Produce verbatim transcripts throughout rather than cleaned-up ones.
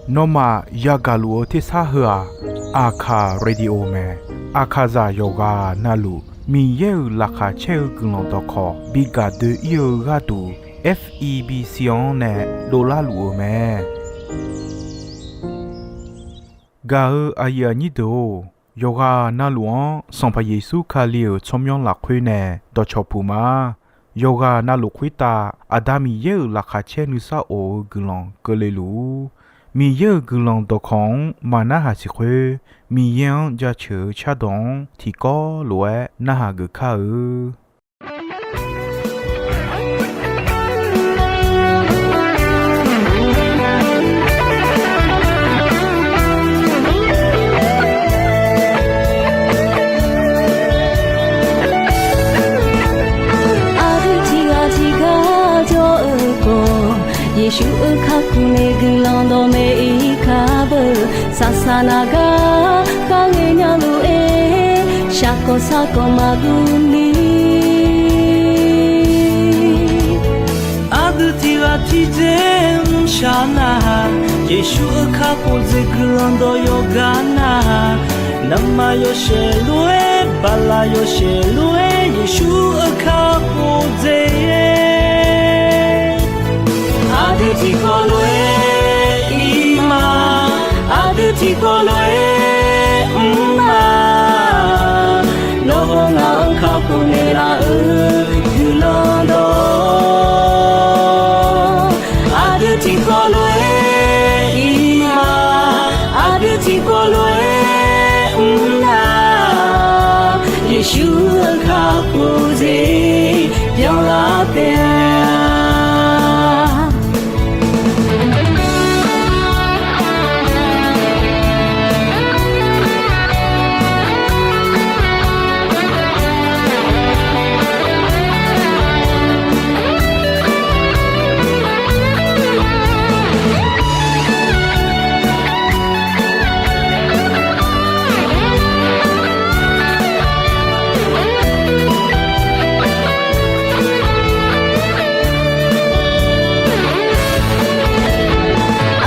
Nawmaf yagaq luf-eu tersar heu-aq, Aqkaq Radio mae. Aqkaqzaq yawqghaq navluf Miqyaer-euq laqkhaq caer-eu guiqlanq dawqkawq bi gaq doe-ir-eu gharduq, F E B C-anr nae dovlar luf-euq mae. Gaq-eu aqyuif aqnyir deuq-or, yawqghaq navluf-anr Sanqpaq Yeqsur Kali-euq tsawrmyanr lafkhoer nae dawqcawq puq ma. Yawqghaq navluf khoertav Aqda Miqyaer-euq laqkhaq caer nuisar of-eu guiqlanq keuvle luf-ur. Miqyaer-euq guiqlanq dawqkawq-anr maqnarhaq siq khoer, Miqyaer-anr jaceuq-eu cardawq-anr tiqkawv lof-aer narhaq geuf kar-eu. Aqdui tiqghaq tiqgar jawr-eu khawf, Yeqsur-euq kakhof nae guiqlanq dawqmaeq-ir kar beu. Saqsaq naq gar kharghae nya lof-aer, shaqkawq sarkawq maqguv ni. Aqdui tiqghaq tiqdzer mrshaq nar-aq, Yeqsur-euq kakhof dzaeq guiqlanq dawq yawqgar nar-aq, navmaqyawshaef lof-aer, baqlaq yawshaef lof-aer, Yeqsur-euq kakhof dzaeq. Aqdui tiqkawv lof-aer ir ma, aqdui tiqkawv lof-aer mr ma. Nawr hawr ngaq-anr kakhof naeqlaf-euq guiqlanq dawq. Aqdui tiqkawv lof-aer ir ma, aqdui tiqkawv lof-aer mr na. Yeqsur-euq kakhof dzaeq byanlar taef-a.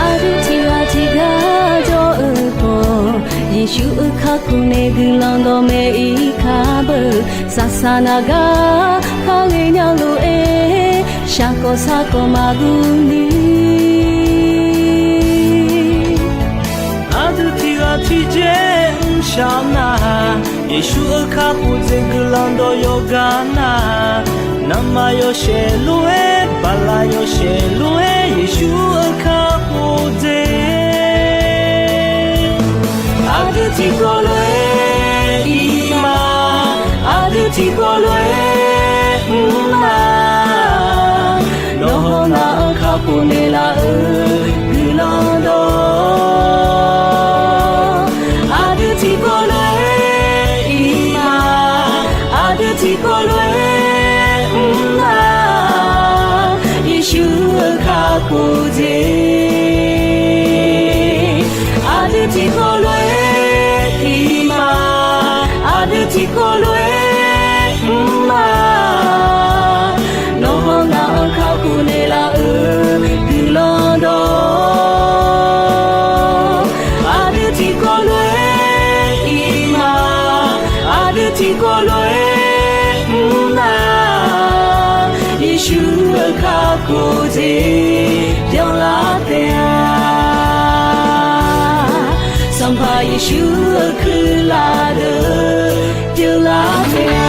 Aqdui tiqghaq tiqgar jawr-eu khawf, Yeqsur-euq kakhof nae guiqlanq dawqmaeq-ir kar beu. Saqsaq naq gar kharghae nya lof-aer, shaqkawq sarkawq maqguv ni. Aqdui tiqghaq tiqdzer mrshaq nar-aq, Yeqsur-euq kakhof dzaeq guiqlanq dawq yawqgar nar-aq, navmaqyawshaef lof-aer, baqlaq yawshaef lof-aer, Yeqsur-euq kakhof dzaeq. Aqdui tiqkawv lof-aer ir ma, aqdui tiqkawv lof-aer mr ma. Nawr hawr ngaq-anr kakhof naeqlaf-euq guiqlanq dawq. Aqdui tiqkawv lof-aer ir ma, aqdui tiqkawv lof-aer mr ma. Yeqsur-euq kakhof dzaeq. Aqdui tiqkawv lof-aer ir ma, aqdui tiqkawv lof-aer mr ma. Nawr hawr ngaq-anr kakhof naeqlaf-euq guiqlanq dawq. Aqdui tiqkawv lof-aer ir ma, aqdui tiqkawv lof-aer mr ma. Yeqsur-euq kakhof dzaeq byanlar taef-a. Sanqpaq Yeqsur-euq kuirlaf deuq byanlar taef-a.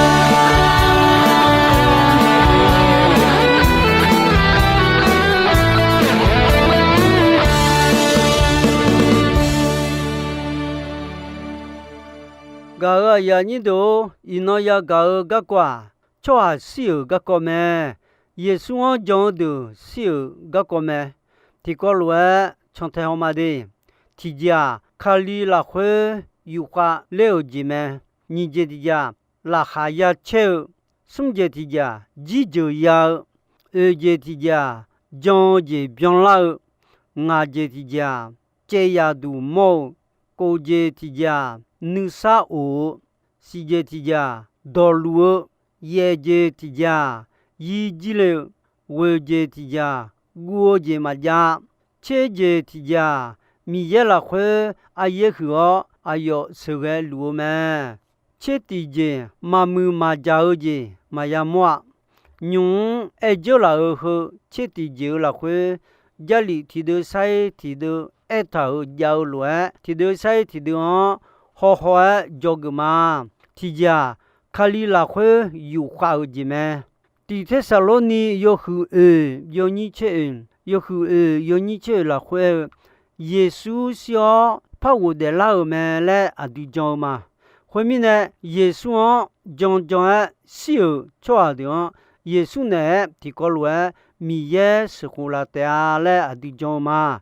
Gaq-euq aqyuif aqnyir deuq-or, iqnan yagaq-eu garkawv-aq, tsawrhaq shir-euq garkawv mae. Yeqsur-anr jan-eu deuq shir-euq garkawv mae. Tiqkawv lof-aer cantae haw ma de. Tiqjeq-aq, Kali lafkhoer yufkhav ler-euq jeq mae. Nyiq jeq tiqjeq-aq, laqkhaq ya caer-eu. Smr jeq tiqjeq-aq, jirjeuq ya-eu. Oeq jeq tiqjeq-aq, jan-eu jeq byanlar-eu. Ngaq jeq tiqjeq-aq, caev yaf duq mawr-eu. Kof jeq tiqjeq-aq, nuisar of-eu. Siq jeq tiqjeq-aq, dawqluf-eu. Yaeq jeq tiqjeq-aq, yir jir le-eu. Ghoeq jeq tiqjeq-aq, guv-eu jeq maqjav. Tser jeq tiqjeq-aq, Miqyaer lafkhoer aryaer huiq-awr aqyawf sheuqghae luf-eu mae. Tser tiqjeq maqmuiq maqjaq-eu jeq maqya mawr-a. Nymq-mr aer dzeur laf-euq heu tser tiqjeq-eu lafkhoer, Jarlif tiqdeuv sair tiqdeuv aertaq-euq jav-eu lof-aer, tiqdeuv sair tiqdeuv-anr hawhaw-aer dzawgeuf ma. Tiqjeq-aq, Kali lafkhoer yufkhav-euq jeq mae. Tiq Tersaqlorni yawhuiq oeq yawnyir tser oeq, yawhuiq oeq yawnyir tser oeq lafkhoer-eu, Yeqsur shir-awr par ghofdaef lar-euq mae laer aqdui jan-eu ma. Khoermirnae, Yeqsur-anr janjan-aer shir-euq tsawrhaq deuq-anr, Yeqsur naeq-aer tiqkawv lof-aer Miqyaer sheuqkhof laf taef-a laer aqdui jan-eu ma.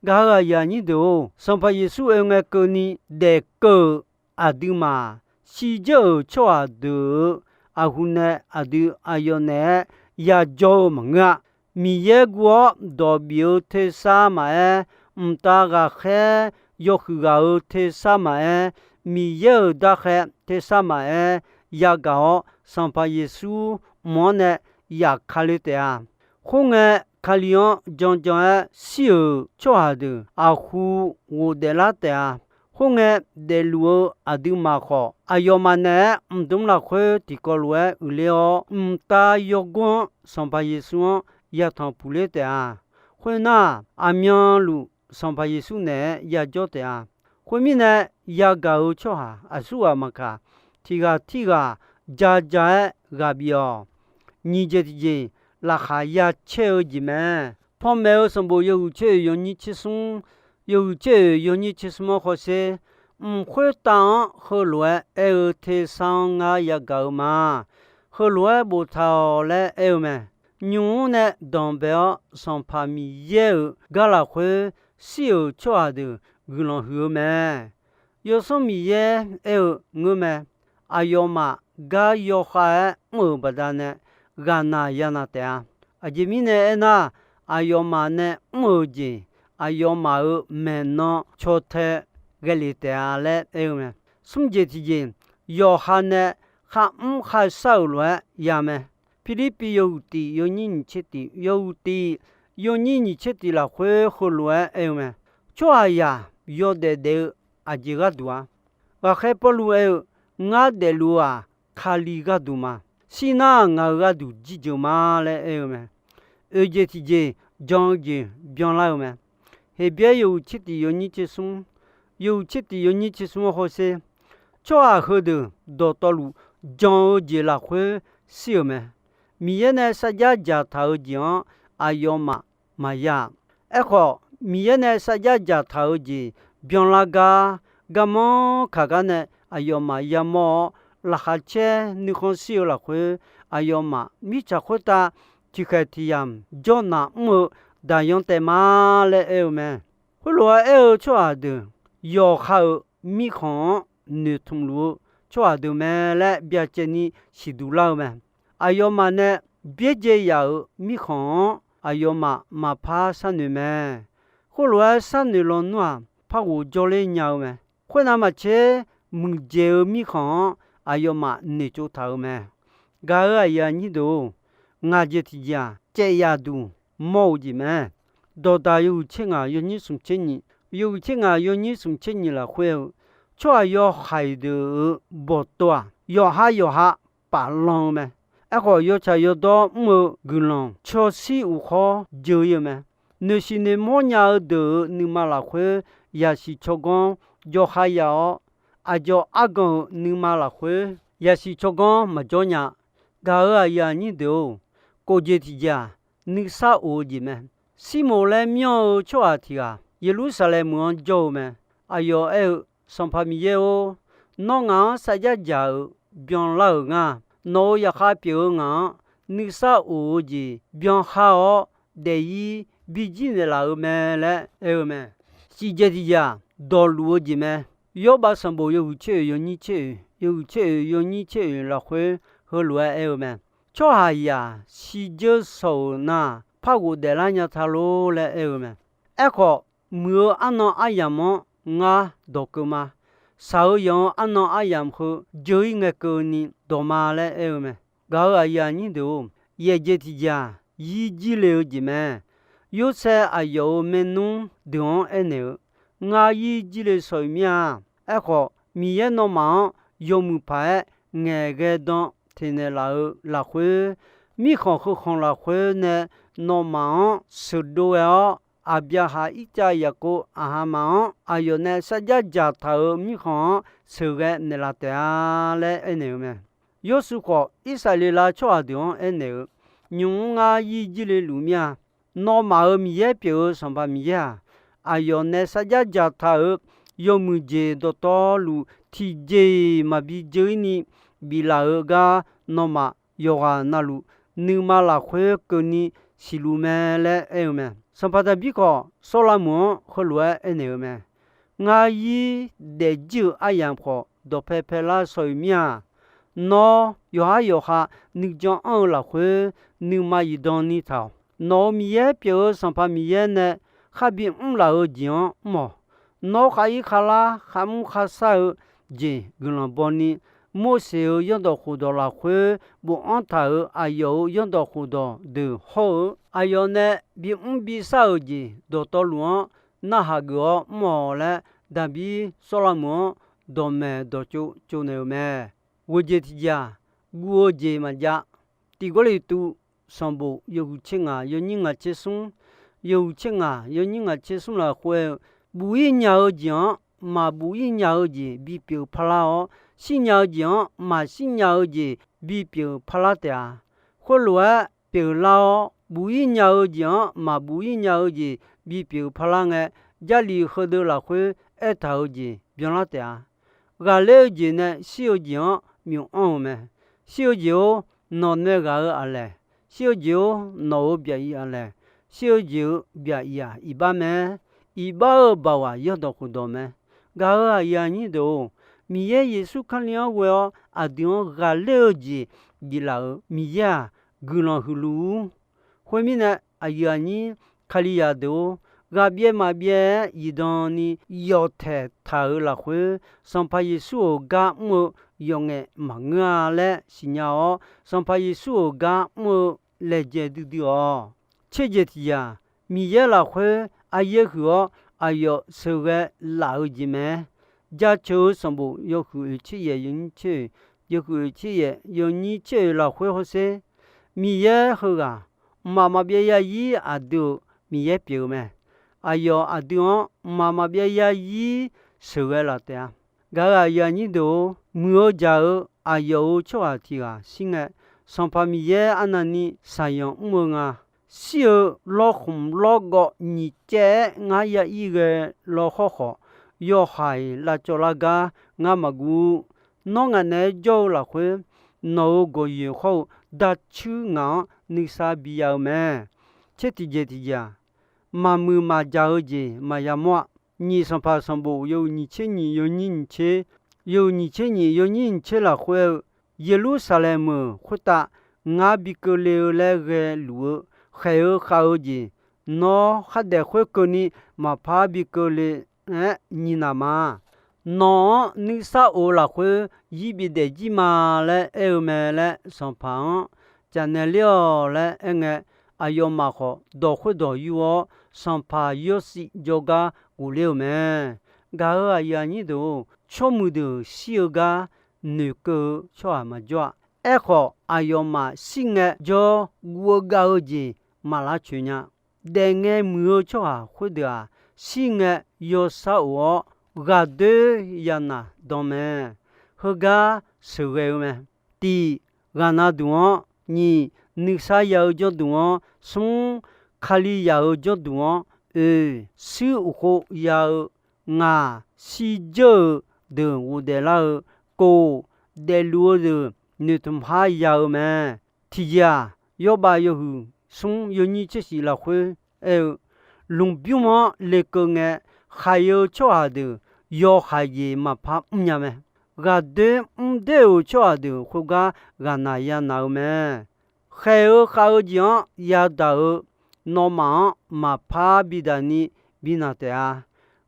Gaq-euq aqyuif aqnyir deuq-or, Sanqpaq Yeqsur oe ngae keuvni daefkeuv-euq aqduimaf, shirdzeur-euq tsawrhaq deuq-euq aqhu nae aqdui aqyawf naeq-aer yajawr-eu maqngeur-a. Miqyaer guv-awr dawq bif-eu tersar maqaer, mqtav ghaqkhaer yawhuiq ghaq-euq tersar maqaer, Miqyaer-euq darkhae tersar maqaer, yagaq-awr Sanqpaq Yeqsur mq-anr nae yaf ka le taef-a. Khoerngae, Kali-anr janjan-aer shir-euq tsawrhaq deuq aqhu ghofdaef lar taef-a. Khoerngae, daefluf-eu aqduimaf khawf, aqyawfmaf naeq-aer mqdmr lafkhoer tiqkawv lof-aer uiqler-awr, mqtav yawgor-anr Sanqpaq Yeqsur-anr yatanq puq ler taef-a. Khoernar, aqmyanluf Sanqpaq Yeqsur naeq-aer yajawr taef-a. Khoermirnae, yagaq-euq tsawrhaq aqsurghaq maqkaq, tiq ghaq tirghaq ja ja-aer ghaq bif-awq. Nyiq jeq tiqjeq, laqkhaq ya caer-eu jeq mae. Panmaeq-eu sanqbof yawhuiq tser oeq yawnyir tser smr, yawhuiq tser oeq yawnyir tser smr-anr hawsher. Mq khoertav-anr heulof-aer aer-eu tersar-anr ngar yagaq-eu ma. Heulof-aer boftaq-awq laer aer-eu mae. Nymq-mr nae danqbae-awr Sanqpaq Miqyaer-euq gar lafkhoer shir-euq tsawrhaq deuq guiqlanq huiq-eu mae. Yawsanr Miqyaer aer-eu ngeur mae. Aqyawfmaf gar yawkhav-aer mr-euq baqdanae ghaqnaq yanaq taef-a. Aqjeq mirnae aernar, aqyawfmaf nae mr-euq jeq, aqyawfmaf-euq maeqnan caw tae ghae lef taef-a laer aer-eu mae. Smr jeq tiqjeq, yawqha nae kharmr kharshar-euq lof-aer ya mae. Pirlirpiv yawhuiq tiq yawnyir nyiq tser tiq, yawhuiq tiq yawnyir nyiq tser tiq lafkhoer heulof-aer aer-eu mae. Tsawrhaqzaq yawdaef daef-eu aqjeq gharduq-a. Ghaqkhaer Pawrluv aer-eu, Ngar daefluf-eu-aq, Kali gharduq ma. Shir nar, ngaq-euq gharduq jirjeuq ma laer aer-eu mae. Oeq jeq tiqjeq jan-eu jeq byanlar-eu mae. Heqbyaer yawhuiq tser tiq yawnyir tser smr, yawhuiq tser tiq yawnyir tser smr-anr hawsher. Tsawrhaq heudeuq dawqtawvluf jan-eu jeq lafkhoer shir-euq mae. Miqyaer nae sarjax dzaqtaq-eu jeq-anr aqyawfmaf maqya-aq. Aerkhawf, Miqyaer nae sarjax dzaqtaq-eu jeq byanlar gar, garmanr kaq gar nae aqyawfmaf yamawr-awr, laqkhaq caer nuikhanr shir-eu lafkhoer, aqyawfmaf mirtsaq khoertav tiqkhaeq tiq yamq jawr naq mr-eu daqyan taef ma laer aer-eu mae. Khoerlof-aer aer-eu tsawrhaq deuq, yawqha-euq mirkhanq-anr noeqtmq luf-eu tsawrhaq deuq mae laer byacaevni siqduq lar-eu mae. Aqyawfmaf nae byaerdzae yaf-euq mirkhanq-anr aqyawfmaf maqpar sharnoeq mae. Khoerlof-aer sharnoeq lawnmr-aq, par ghof jawrler nya-eu mae. Khoernav maqtser, muiqdzaeq-eu mirkhanq-anr aqyawfmaf noeqtsov taq-euq mae. Gaq-euq aqyuif aqnyir deuq-or, ngaq jeq tiqjeq-aq, caev yaf duq mawr-eu jeq mae. Dawqdaq yawhuiq tser ngaq yawnyir smq tser nyiq, yawhuiq tser ngaq yawnyir smq tser nyiq lafkhoer-eu, tsawrhaq yawhaiq deuq-euq bawqtov-aq, yawqha yawqha paf lan-eu mae. Aerkhawf, yawtsaq yawdawr mr-eu guiqlanq cawshir uqkhawr jeu ir-eu mae. Noeqsiq noeqmawr nya-eu deuq-euq nuima lafkhoer yasiq tsawrganr jawrha yaf-awr, aqdzawq argan-euq nuima lafkhoer yasiq tsawrganr maqjawr nya. Gaq-euq aqyuif aqnyir deuq-or, kof jeq tiqjeq-aq, nuisar of-eu jeq mae. Sirmoq laer myanr-eu tsawrhaq tiq ghaq Yeqlursaqlaeq meuq-anr jawr-eu mae. Aqyawf aer-eu, Sanqpaq Miqyaer-or, nawr ngaq-anr sarjax dzaq-euq byanlar-euq nga. Nawq-euq zaqkhav pyeuf-eu ngaq-anr nuisar of-eu jeq byanha-awr, daef-ir bijir naeqlaf-euq mae laer aer-eu mae. Siqdzaeq tiqjeq-aq, dawqluf-eu jeq mae. Yawrbav sanqbof yawhuiq tser oeq yawnyir tser oeq, yawhuiq tser oeq yawnyir tser oeq lafkhoer heulof-aer aer-eu mae. Tsawrhaqzaq shirdzeur shawq-euq nar, par ghofdaef lar nya ta lor laer aer-eu mae. Aerkhawf, muiq-eu arnan aryamq-anr ngar dawqkeuv ma. Shaq-eu yanq-eu arnan aryamq heu jeu-ir ngae keuvni dawq ma laer aer-eu mae. Gaq-euq aqyuif aqnyir deuq-or, yaeqjeq tiqjeq-aq, yir jir le-eu jeq mae. Yorsaev aqyawf-euq maernmr deuq-anr aernaeq-eu, Ngar yir jir le shawq-iq mir-a. Aerkhawf, Miqyaer nawmaf-anr yawmuiq paq-aer ngaeqghae dan teqnaeq laf-euq lafkhoer, mirkhanq heu khanq lafkhoer nae nawmaf-anr sheuqdov ghae-awr, Aqbyaqhaq, Irtsav, Yaqkov aqha maf-anr aqyawf nae sarjax dzaqtaq-euq mirkhanq-anr sheuqghae naeqlaf taef-a laer aernaeq-eu mae. Yawrshuif khawf, Irsaqleqlav tsawrhaq deuq-anr aernaeq-eu, Nymq-mr ngar yir jir le luf mir-a. Nawmaf-euq Miqyaer pyeuf-eu Sanqpaq Miqyaer-aq, aqyawf nae sarjax dzaqtaq-euq yawmuiq jeq dawqtawvluf tiqjeq-iq maqbi dzeur-ir ni biflaf-eu gar, nawmaf yawqghaq navluf nuima lafkhoer keuvni siqluf mae laer aer-eu mae. Sanqpaq Daqbir khawf, Sawrlavmuq-anr heulof-aer aernaeq-eu mae. Ngar yir daefjir-euq aryamq khawf, dawqpae paelar shawq-iq mir-a. Nawr, yawqhar yawqha nuijan anr-eu lafkhoer nuima zifdan ni taq-awq. Nawq-euq Miqyaer pyeuf-eu Sanqpaq Miqyaer nae khar bimr laf-eu jeq-anr mr-awq. Nawr, khav-ir khavlar kharmr kharshar-eu jeq guiqlanq bawni, Morseq-euq zanrdawq khofdawq lafkhoer bofanr taq-euq aqyawf-euq zanrdawq khofdawq deuq hawr-eu, aqyawf nae bimr bishar-euq jeq dawqtawvluf-anr narhaq geuf-awr mr-awq laer, Daqbir Sawrlavmuq-anr dawqmaeq dawqtsov tsovnaeq-euq mae. Ghoeqjeq tiqjeq-aq, guv-eu jeq maqjav. Tiq Gawrliqtu sanqbof yawhuiq tser ngaq yawnyir ngaq tser smr, yawhuiq tser ngaq yawnyir ngaq tser smr lafkhoer-eu, buf-ir nya-eu jeq-anr maqbuf-ir nya-eu jeq bipyeuf parlar-awr, shir nya-eu jeq-anr maqshir nya-eu jeq bipyeuf parlar taef-a. Khoerlof-aer pyeuflar-awr, buf-ir nya-eu jeq-anr maqbuf-ir nya-eu jeq bipyeuf parlar ngae, Jarlif heudeuq lafkhoer aertaq-eu jeq byanlar taef-a. Ghaqler-eu jeq nae shir-eu jeq-anr myof anr-eu mae. Shir-eu jeq-or, nawq nae ghaq-eu aqlaeq? Shir-eu jeq-or, nawq-euq byaq-iq aqlaeq? Shir-eu jeq-euq byaq-iq-aq, iqbax mae. Iqbax-euq baoq-aq, zanrdawq khofdawq mae. Gaq-euq aqyuif aqnyir deuq-or, Miqyaer Yeqsur Kali-anr ghoe-awr aqdui-anr ghaqler-eu jeq biflaf-euq Miqyaer-aq, guiqlanq huiq luf-ur. Khoermirnae, aqyuif aqnyir Kalizaq deuq-or, ghaqbyaev maqbyaev-aer zifdan ni yawqtaeq taq-euq lafkhoer, Sanqpaq Yeqsur-euq gar mr-eu yawf ngaef maqngeur-a laer siqnya-awr, Sanqpaq Yeqsur-euq gar mr-eu laejae duidui-awq. Tserjeq tiqjeq-aq, Miqyaer lafkhoer aryaer huiq-awr aqyawf sheuqghae laf-eu jeq mae. Jaceuq-eu sanqbof yawhuiq oeq tser yaef yawnyir tser oeq, yawhuiq oeq tser yaef yawnyir tser oeq lafkhoer hawsher. Miqyaer heughaq mqmaq maqbyav zarzir aqdui-euq Miqyaer pyeuf-eu mae. Aqyawf aqdui-anr mqmaq maqbyav zarzir sheuqghae laf taef-a. Gaq-euq aqyuif aqnyir deuq-or, muiq-eu jaq-eu aqyawf-euq tsawrhaq tiq ghaq shir ngae, Sanqpaq Miqyaer arnavni shaqzanq mr-eu nga. Shir-eu lawrkhmq lawrgawv nyiq caev-aer ngar ya ir ghae law hawr khawf, yawhaiq lavcawv lar gar ngar maqguv. Nawr ngaq naeq-aer jawr-eu lafkhoer, nawq-euq gawqyoeq hawr-eu dacuir ngaq-anr nuisar biya-eu mae. Tser tiqjeq tiqjeq-aq, maqmuiq maqjaq-eu jeq maqya mawr-a. Nyiq Sanqpaq sanqbof yawhuiq nyiq tser nyiq yawnyir nyiq tser, yawhuiq nyiq tser nyiq yawnyir nyiq tser lafkhoer-eu, Yeqlursaqlaeq meuq khoertav ngar bi keuvle-eu laer ghae luf-eu khaeq-eu khav-eu jeq, nawr khardaef khoerkeuvni maqpar bi keuvle-aer nyiq naq ma. Nawq-anr nuisar of-eu lafkhoer zir bi daefjir ma laer aer-eu mae laer Sanqpaq-anr caf naeq ler-awq laer aerngae, aqyawfmaf khawf dawq khoerdawq yur-awr, Sanqpaq yawsiq jawrgar ghofler-euq mae. Gaq-euq aqyuif aqnyir deuq-or, tsawrmuiq deuq shir-eu gar noeqkeuv-eu tsawrhaq maqjawr-a. Aerkhawf, aqyawfmaf shir ngae jawr guv-eu gav-eu jeq maq lavcoeq nya. Daefngae muiq-eu tsawrhaq khoerdeuq-aq, shir ngae yawsar of-awr, ghaqdoer yanaq dan mae. Heugar sheuqghae-eu mae. Tiq, ghaqnav duq-anr. Nyiq, nuisar ya-eu jawrduq-anr. Smr, Kalizaq-euq jawrduq-anr. Oeq, shuir uqkhov ya-eu. Ngaq, shirdzeur-euq deuq ghofdaef lar-eu. Kof, daefluf-eu deuq noeqtmq har ya-eu mae. Tiqjeq-aq, Yawrbav yawhuiq smr yawnyir tser shif lafkhoer aer-eu, lmqbymr-anr lekeuv ngae, khaq-eu tsawrhaq deuq yawhaiq jeq maqpar mrnya mae. Ghaqdoer mrdoer-euq tsawrhaq deuq khoergar ghaqnaq yanaq-eu mae. Khaeq-eu khav-eu jeq-anr yadaq-eu nawmaf-anr maqpar bidaq ni binaq taef-a.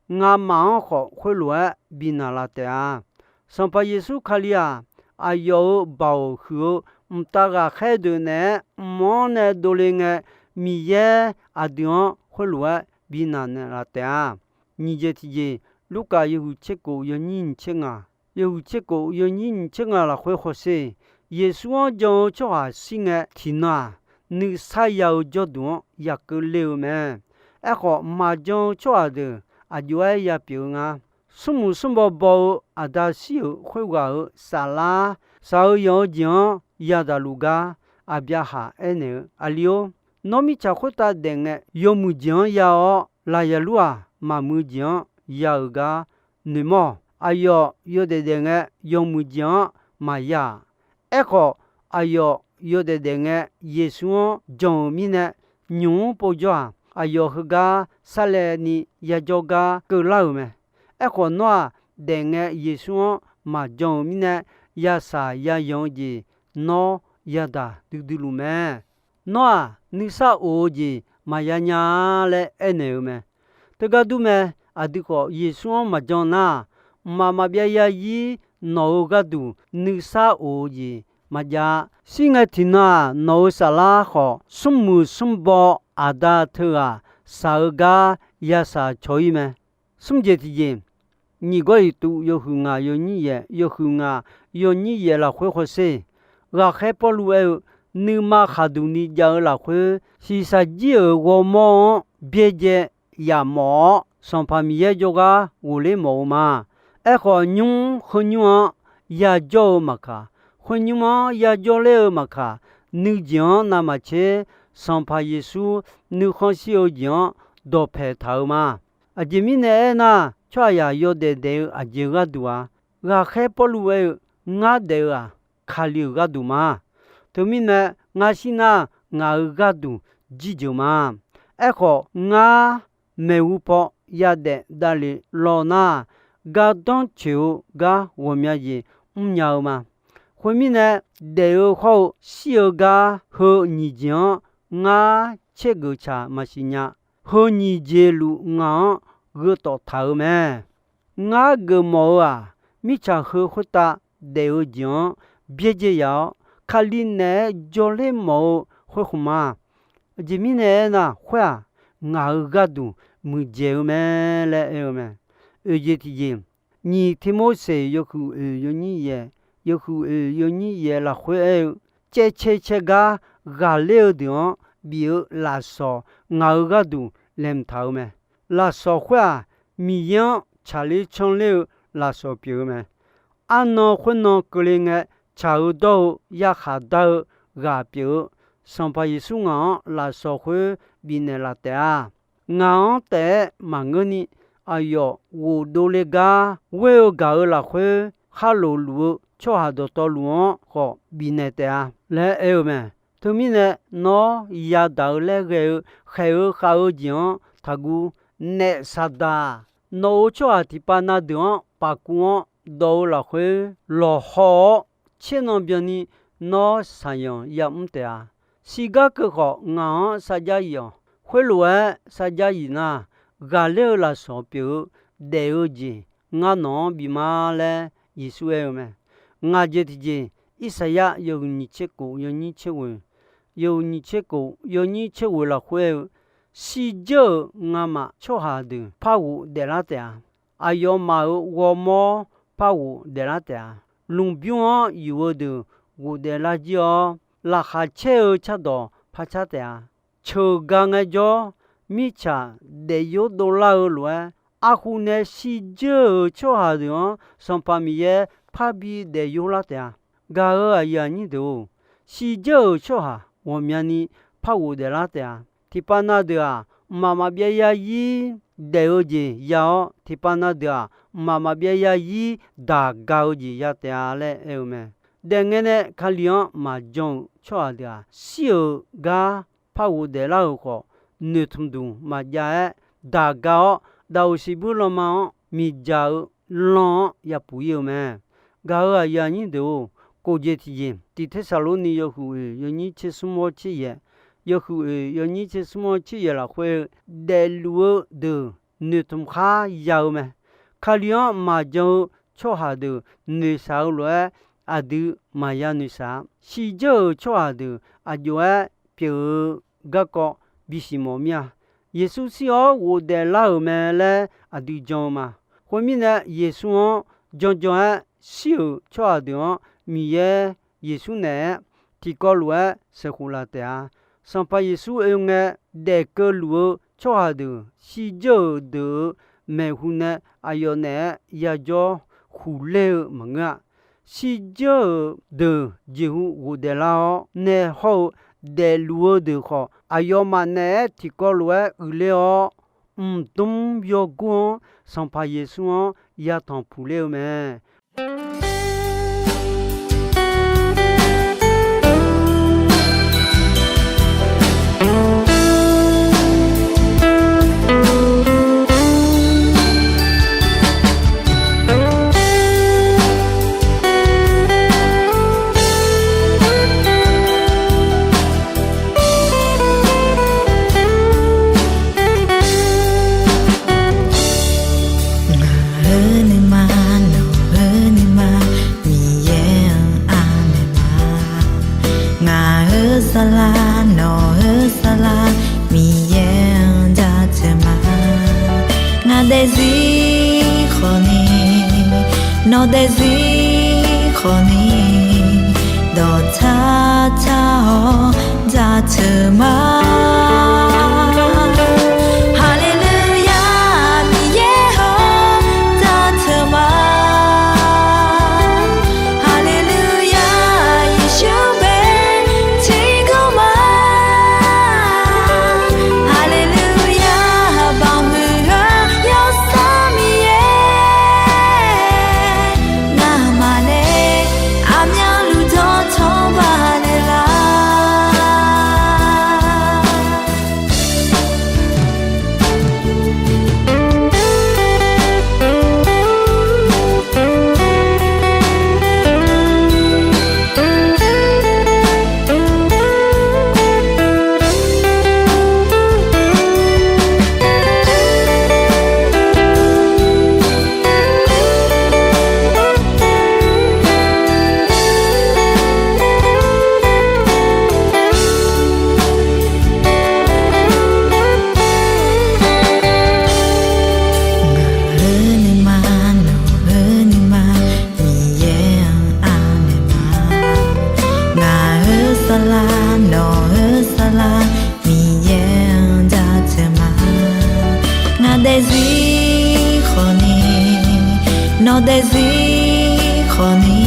Ngamaf-anr khawf khoerlof-aer binaq laf taef-a. Sanqpaq Yeqsur Kali-aq, aqyawf-euq baoq huiq-eu mqtav ghaqkhaer deuq naeq-aer mq-anr nae dovle ngae, Miqyaer aqdui-anr khoerlof-aer bi naq naeqlaf taef-a. Nyiq jeq tiqjeq, Lurkaf yawhuiq tser kof yawnyir nyiq tser ngaq, yawhuiq tser kof yawnyir nyiq tser ngaq lafkhoer hawsher, Yeqsur-anr jan-eu tsawrhaq shir ngae tiqnan-aq, nuisar ya-eu jawrduq-anr ya keuvle-eu mae. Aerkhawf, maqjan-eu tsawrhaq deuq aqjox-aer ya pyeuf-eu nga. Smrmuiq smrbaw baw-eu aqda shir-euq khoerghaq-euq saflar, shaq-eu yanq-eu jeq-anr yadaq luf gar, Aqbyaqhaq aernaeq-eu, Aqli-or, nawr mirtsaq khoertav daef ngae yawmuiq jeq-anr ya-awr, lafyaq lur-aq, maqmuiq jeq-anr ya-euq gar noeqmawr. Aqyawf yawdaef daef ngae yawmuiq jeq-anr maqya-aq. Aerkhawf, aqyawf yawdaef daef ngae Yeqsur-anr jan-euq mirnae, nymq-mr povjawr-aq, aqyawf heugar sarlaevni yajawr gar keuvlar-euq mae. Aerkhawf, nawr-aq, daef ngae Yeqsur-anr maqjan-euq mirnae, yashaq yayanq-eu jeq nawr yadaq duidui luf mae. Nawr-aq, nuisar of-eu jeq maqya nya-a laer aernaeq-eu mae. Teugar dur mae. Aqdui khawf, Yeqsur-anr maqjan nar, mqmaq maqbyav yarzir nawq-eu gharduq nuisar of-eu jeq maqjav-a. Shir ngae tiqnan-aq, nawq-euq saflar khawf, smrmuiq smrbaw aqda teughaq shaq-eu gar yashaq cawq-ir mae. Smr jeq tiqjeq, Nyiq Gawrliqtu yawhuiq ngaq yawnyir yaef, yawhuiq ngaq yawnyir yaef lafkhoer hawsher, ghaqkhaer Pawrluv aer-eu, nuima khaqduq ni jav-eu lafkhoer, shiqshaq jir-euq ghawrmawr-anr byaerdzae yamawf-awr, Sanqpaq Miqyaer jawrgar ghofler mawf-eu ma. Aerkhawf, nymr heu nymr-anr yajawr-eu maqkaq, khoer nymr-anr yajawr ler-eu maqkaq, nuijeq-anr navmaqtser Sanqpaq Yeqsur nuikhanr shir-eu jeq-anr dawqpaeq taq-eu ma. Aqjeq mirnae aernar, tsawrhaqzaq yawdaef daef-eu aqjeq gharduq-aq, ghaqkhaer Pawrluv aer-eu, ngar daef-eu-aq, Kali-euq gharduq ma. Teumirnae, ngar shir nar, ngaq-euq gharduq jirjeuq ma. Aerkhawf, ngar maeqhu paw yadaef davlef law nar, gardanr coeq-eu gar ghawqmya jeq mrnya-eu ma. Khoermirnae, daef-eu hawr-eu shir-eu gar heu nyiq jeq-anr ngar caergeuf tsaq maqsiq nya. Heu nyiq jeq luf ngaq-anr gheutawf taq-euq mae. Ngar geufmawf-eu-aq, mirtsaq heu khoertav daef-eu jeq-anr byaerdzae yaf-awr, Kali naeq-aer jawrler mawf-eu khoer khmq ma. Aqjeq mirnae aernar, khoer-aq, ngaq-euq gharduq muiqdzaeq-eu mae laer aer-eu mae. Oeq jeq tiqjeq, Nyiq Tirmorseq yawhuiq oeq yawnyir yaef, yawhuiq oeq yawnyir yaef lafkhoer aer-eu, caevcae cae gar ghaqler-eu deuq-anr bif-eu lafsawq ngaq-euq gharduq laeqhmq taq-eu mae. Lafsawq khoer-aq, Miqyaer-anr tsaqler canler-eu lafsawq pyeuf-eu mae. Arnan khoernan keuvle ngae, tsaq-eu dawr-eu yarkhaq dar-eu ghaq pyeuf-eu, Sanqpaq Yeqsur ngaq-anr lafsawq khoer bifnaeq laf taef-a. Ngaq-anr taef-aer maqngeurni, aqyawf ghofdov le gar ghoer-eu gaq-eu lafkhoer, khar lof luf-eu tsawrhaq dawqtawvluf-anr khawf bifnaeq taef-a laer aer-eu mae. Teumirnae, nawr yadaq-eu laer ghae-eu khaeq-eu khav-eu jeq-anr taqguv. Naef Saqdaq-aq, nawq-euq tsawrhaq tiqpav na deuq-anr paf kuv-anr dawq-eu lafkhoer lawqhaw-awr, tser nan byanni nawr saqyanq yamr taef-a. Siqgar keuv khawf, ngaq-anr sarjax yif-awq. Khoerlof-aer sarjax yif nar, ghaqler-eu lafsawq pyeuf-eu daef-eu jeq ngar nawq-anr bif ma laer Yeqsur aer-eu mae. Ngaq jeq tiqjeq, Irsaqyar yawhuiq nyiq tser kof yawnyir tser ghoeq, yawhuiq nyiq tser kof yawnyir tser ghoeq lafkhoer aer-eu, shirdzeur-euq ngamaf tsawrhaq deuq par ghofdaef lar taef-a. Aqyawfmaf-euq ghawrmawr par ghofdaef lar taef-a. Lmqbymr-anr yuf-eu deuq ghofdaef lar jir-awr, laqkhaq caer-eu cardawq par car taef-a. Ceuq ga ngaejawr, mirtsaq daefyor dovlar-eu lof-aer, arhu nae shirdzeur-euq tsawrhaq deuq-anr Sanqpaq Miqyaer parbi daefyor lar taef-a. Gaq-euq aqyuif aqnyir deuq-or, shirdzeur-euq tsawrhaq ghawqmyani par ghofdaef lar taef-a. Tiqpav na deuq-aq, mqmaq maqbyav yarzir daef-eu jeq ya-awr, tiqpav na deuq-aq, mqmaq maqbyav yarzir daq ga-eu jeq ya taef-a laer aer-eu mae. Daef ngae nae Kali-anr maqjan-euq tsawrhaq deuq-aq, shir-euq gar par ghofdaef lar-euq khawf, noeqtmq duq maqjav-aer daq ga-awr, daqoq siqbuir lanma-anr miqdzaq-eu lan-anr yapuq ir-eu mae. Gaq-euq aqyuif aqnyir deuq-or, kof jeq tiqjeq, Tiq Tersaqlorni yawhuiq oeq yawnyir tser smr-awr tser yaef, yawhuiq oeq yawnyir tser smr-awr tser yaef lafkhoer-eu, daefluf-eu deuq noeqtmq khar ya-eu mae. Kali-anr maqjan-eu tsawrhaq deuq noeqshaq-eu lof-aer, aqdui maqya noeqshaq-a. Shirdzeur-euq tsawrhaq deuq aqjox-aer pyeuf-eu garkawv bisiq mawf mir-a. Yeqsur shir-awr ghofdaef lar-euq mae laer aqdui jan-eu ma. Khoermirnae, Yeqsur-anr janjan-aer shir-euq tsawrhaq deuq-anr Miqyaer Yeqsur naeq-aer tiqkawv lof-aer sheuqkhof laf taef-a. Sanqpaq Yeqsur oe ngae, daef keuvluf-eu tsawrhaq deuq shirdzeur-euq deuq-euq maeqhu nae aqyawf naeq-aer yajawr huqler-eu maqngeur-a. Shirdzeur-euq deuq jeqhu ghofdaef lar-awr, nae hawr-eu daefluf-eu deuq khawf, aqyawfmaf naeq-aer tiqkawv lof-aer uiqler-awr, mqdmr yawgor-anr Sanqpaq Yeqsur-anr yatanq puqler-eu mae. Ngaq-euq nuima, nawq-euq nuima, Miqyaer-anr anaeq ma. Ngaq-euq saflar, nawq-euq saflar, Miqyaer-anr jaceuq ma. Ngaq daefzir khawfni, nawq daefzir khawfni, dawqtsar tsar-awr jaceuq ma. Haleluya, Miqyaer-awr jaceuq ma. Haleluya, Yeqsur bae tiqkawv ma. Haleluya, baoq huiq-eu Yawsanr Miqyaer, ngamaf nae aqmyanluf dawqtawq baqnaeq lar. Ngaq-euq nuima, nawq-euq nuima, Miqyaer-anr anaeq ma. Ngaq-euq saflar, nawq-euq saflar, Miqyaer-anr jaceuq ma. Ngaq daefzir khawfni, nawq daefzir khawfni,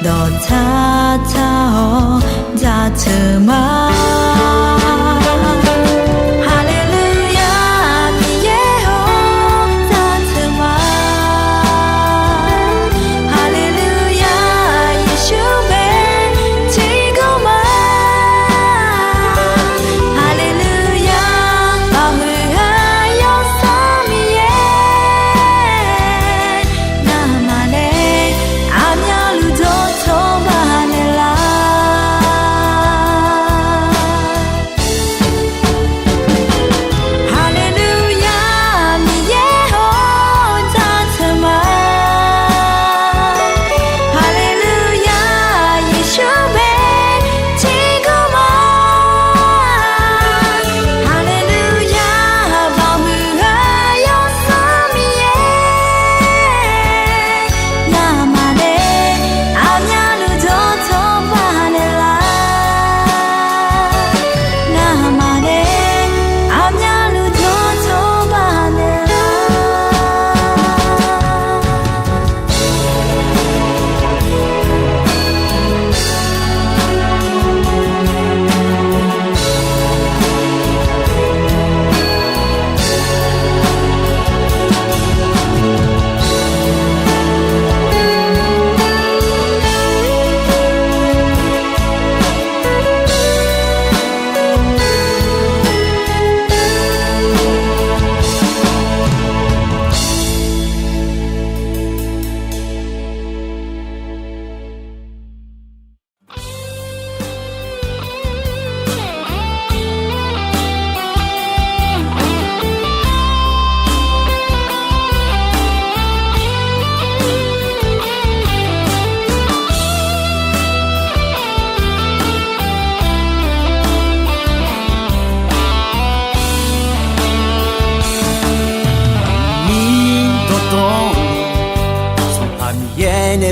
dawqtsar tsar-awr jaceuq ma. Haleluya, Miqyaer-awr jaceuq ma. Haleluya, Yeqsur bae tiqkawv ma. Haleluya, baoq huiq-eu Yawsanr Miqyaer, ngamaf nae aqmyanluf dawqtawq baqnaeq lar.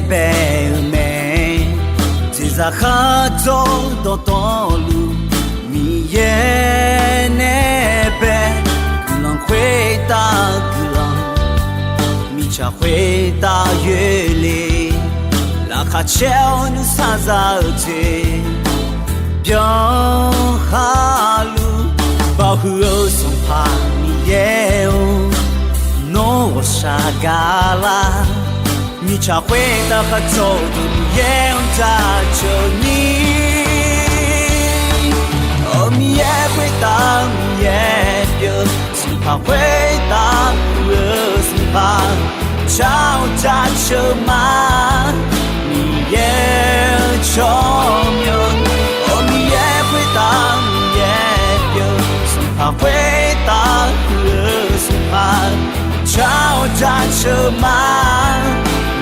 bae-eu mae. Jeqzaq khardzawr dawqtawvluf Miqyaer nae bae, guiqlanq khoertav guiqlanq, mirtsaq khoertav yoerle, laqkhaq caer-awr nuisar za-eu jeq byan khaluf, baoq huiq-eu Sanqpaq Miqyaer-or, nawr ghawqshaq gaqlar. Mirtsaq khoertav khardzawr-eu Miqyaer-anr jaceuq ni, Miqyaer khoertav Miqyaer pyeuf, Sanqpaq khoertav huiq-eu Sanqpaq, jar-awr jaceuq ma. Miqyaer-eu tsawrmyanr, Miqyaer khoertav Miqyaer pyeuf, Sanqpaq khoertav huiq-eu Sanqpaq, jar-awr jaceuq ma.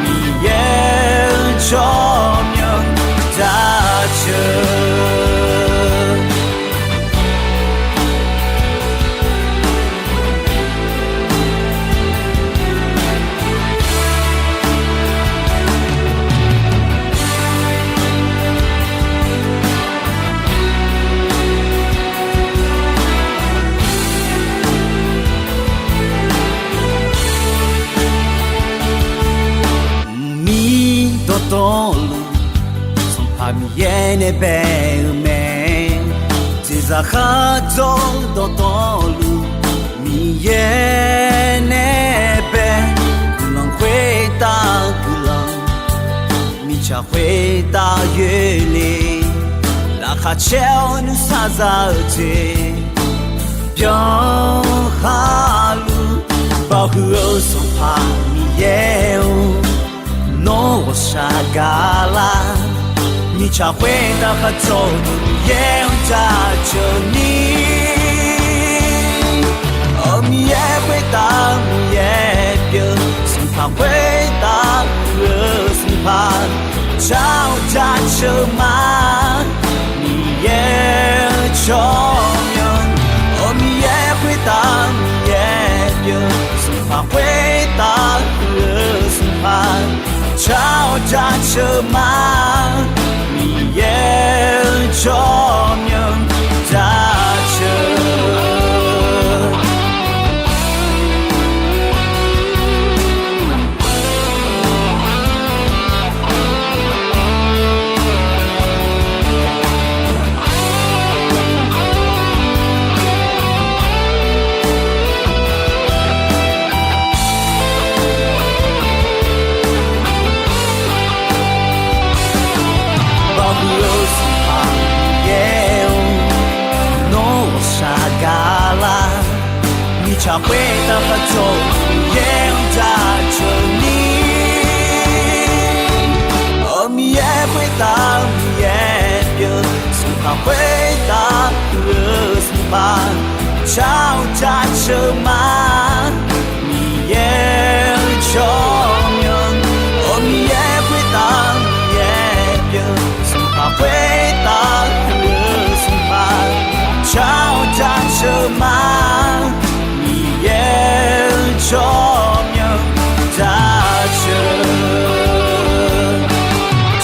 Miqyaer-eu tsawrmyanr jaceuq Mqmir dawqtawvluf, Sanqpaq Miqyaer nae bae-eu mae. Jeqzaq khardzawr dawqtawvluf, Miqyaer nae bae, guiqlanq khoertav guiqlanq, mirtsaq khoertav yoerle, laqkhaq caer-awr nuisar za-eu jeq byan khaluf, baoq huiq-eu Sanqpaq Miqyaer-or, nawr ghawqshaq gaqlar. Mirtsaq khoertav khardzawr-eu Miqyaer-anr jaceuq ni, Miqyaer khoertav Miqyaer pyeuf, Sanqpaq khoertav huiq-eu Sanqpaq, jar-awr jaceuq ma. Miqyaer-eu tsawrmyanr, Miqyaer khoertav Miqyaer pyeuf, Sanqpaq khoertav huiq-eu Sanqpaq, jar-awr jaceuq ma. Miqyaer-eu tsawrmyanr jaceuq Baoq huiq-eu Sanqpaq Miqyaer-or, nawr ghawqshaq gaqlar. Mirtsaq khoertav khardzawr-eu Miqyaer-anr jaceuq ni, Miqyaer khoertav Miqyaer pyeuf, Sanqpaq khoertav huiq-eu Sanqpaq, jar-awr jaceuq ma. Miqyaer-eu tsawrmyanr, Miqyaer khoertav Miqyaer pyeuf, Sanqpaq khoertav huiq-eu Sanqpaq, jar-awr jaceuq ma. Miqyaer-eu tsawrmyanr jaceuq,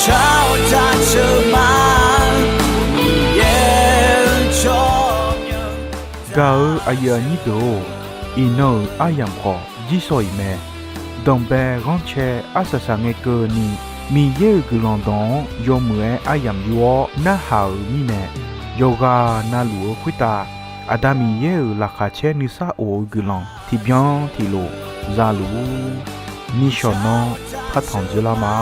jar-awr jaceuq ma. Miqyaer-eu tsawrmyanr. Gaq-eu aqyuif aqnyir deuq-or, iqnan-euq aryamq khawf jirsawq iq mae. Danqbae ghanrcae arsaq saqngae keuvni, Miqyaer-euq guiqlanq dawq-anr yawmuiq-aer aryamq yur-awr narhaq-euq mirnae, yawqghaq navluf-eu khoertav Aqda Miqyaer-euq laqkhaq caer nuisar of-eu guiqlanq tiqbyan tiqlof zaluf-ur. Nishawq nan partanq dzeurlar ma.